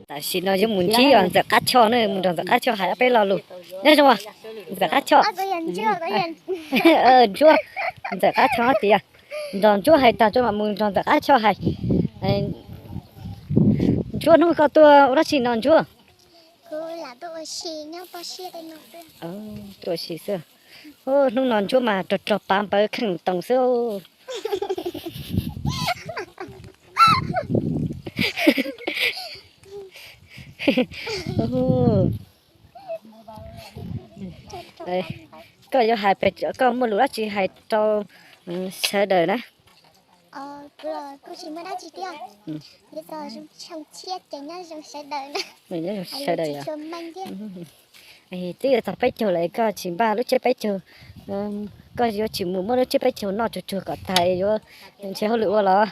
Tam sim no yuav mus ntsib Ntxawm Qab Choj na, mus nrog Ntxawm Qab Choj hais ob peb lo lus. Nyob zoo Ntxawm Qab Choj. Ntsuab, Ntxawm Qab Choj tias nrog Ntsuab hais tag tso mam mus nrog Ntxawm Qab Choj hais. Ntsuab, hnub koj tuaj ua dab tsi no Ntsuab? Tuaj ua si xwb. Hnub no Ntsuab mas rog rog pav npawv kheej toos xwb. Koj yuav hais, koj muaj lus dab tsi hais rau sawv daws na? Kuv tsis muaj dab tsi thiab. Nyob zoo sawv daws yom. Twb yuav txog peb caug lawm koj tsis npaj lub tsiab peb caug, koj yuav tsis mus muab lub tsiab peb caug noj tsuag tsuag kom tag yuav ntshe hauj lwm ua los?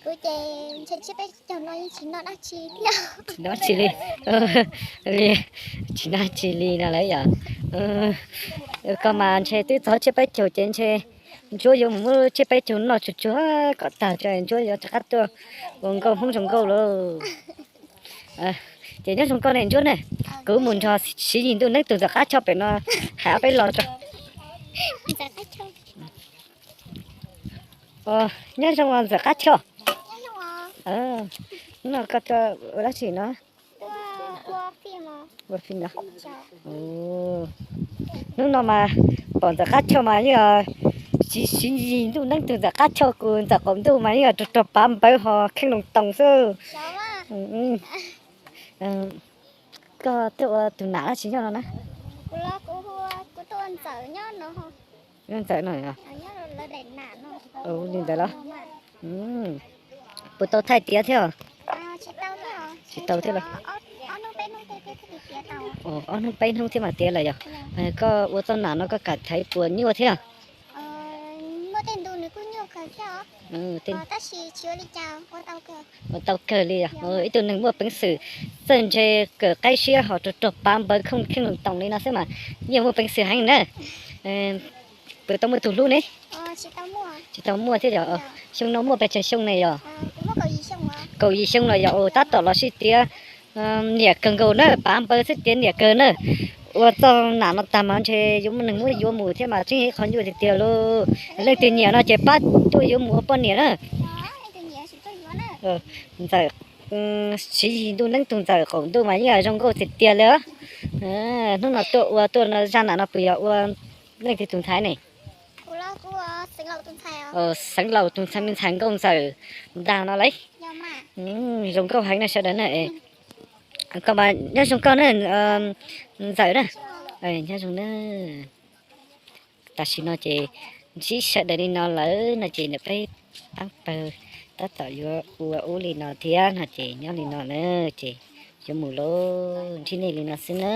Kuv ces ntshe tsiab peb caug no yeej tsis noj dab tsi thiab. Tsis noj dab tsi li. Tsis noj dab tsi li no lawm yom. Koj mas ntshe twb txog tsiab peb caug ces ntshe Ntsuab yuav mus muab tsiab peb caug noj tsuag tsuag kom tag tso Ntsuab yuav rov qab tuaj ua nkauj Hmoob zoo nkauj lauj. Ces nyob zoo koj ne Ntsuab ne, kuv mus nrog Siv Yis ntuj neeb tus Ntxawm Qab Choj pem no hais ob peb lo tso. Nyob zoo Ntxawm Qab Choj. Hnub no koj tuaj ua dab tsi no? Ua fim no. Hnub no mas pom Ntxawm Qab Choj mas yeej, Siv, Siv Yis ntuj neeb tus Ntxawm Qab Choj, kuv Ntxawm Qaum Ntuj mas yeej rog rog pav npawv ho kheej loo toos xwb. Koj tuaj ua tus nam dab tsi nyob no na? Ntxawm no. Li ntawd los puas tau thaij tiav thiab? Tsis tau thiab los? Ob hnub peb hnub thiab mas tiav lawm yog. Koj ua tau nam no koj kam thaiv puas nyuaj thiab? Ua tau kawg li yog. Ib tug neeg muaj peev xwm txawj ntse, kawm qaib siab ho rog rog pav npawv kheej loo toos li no xwb mas yeej muaj peev xwm heev na. Puas tau muaj tus hlub ne? Tsis tau muaj thiab yog. Xyoo no muaj pes tsawg xyoo ne yog? Kaum yim xyoo los yog. Tab tom los sib tiav nyiam kawg nkaus na, pav npawv xwb tiav nyiam kawg na. Ua txoj nam no tag mas ntshe yuav muaj neeg muab yuav mus thiab mas tseem yog ib qho nyuaj tiag tiag lauj. Leej twg nyiam no ces pab tuaj yuav mus ua poj niam na. Ntxawm, Siv Yis ntuj neeb tus Ntxawm Qaum Ntuj mas yeej zoo nkauj tiag tiag li. Hnub no tuaj ua tuaj no zaj nam no puas yog ua leej twg tus ntxhais ne? Xeev Laus tus ntxhais, me ntxhais nkauj Ntxawm ntag no lauj. Zoo nkauj heev na sawv daws na. Koj mas nyob zoo koj na, Ntxawm na. Nyob zoo na. Tam sim no ces ntsib sawv daws li no lawm no ces nim peb paab pawg tab tom yuav ua ub li no thiab no ces nyob li no na, ces yuav mus lauj, ntsib nej li no xwb na.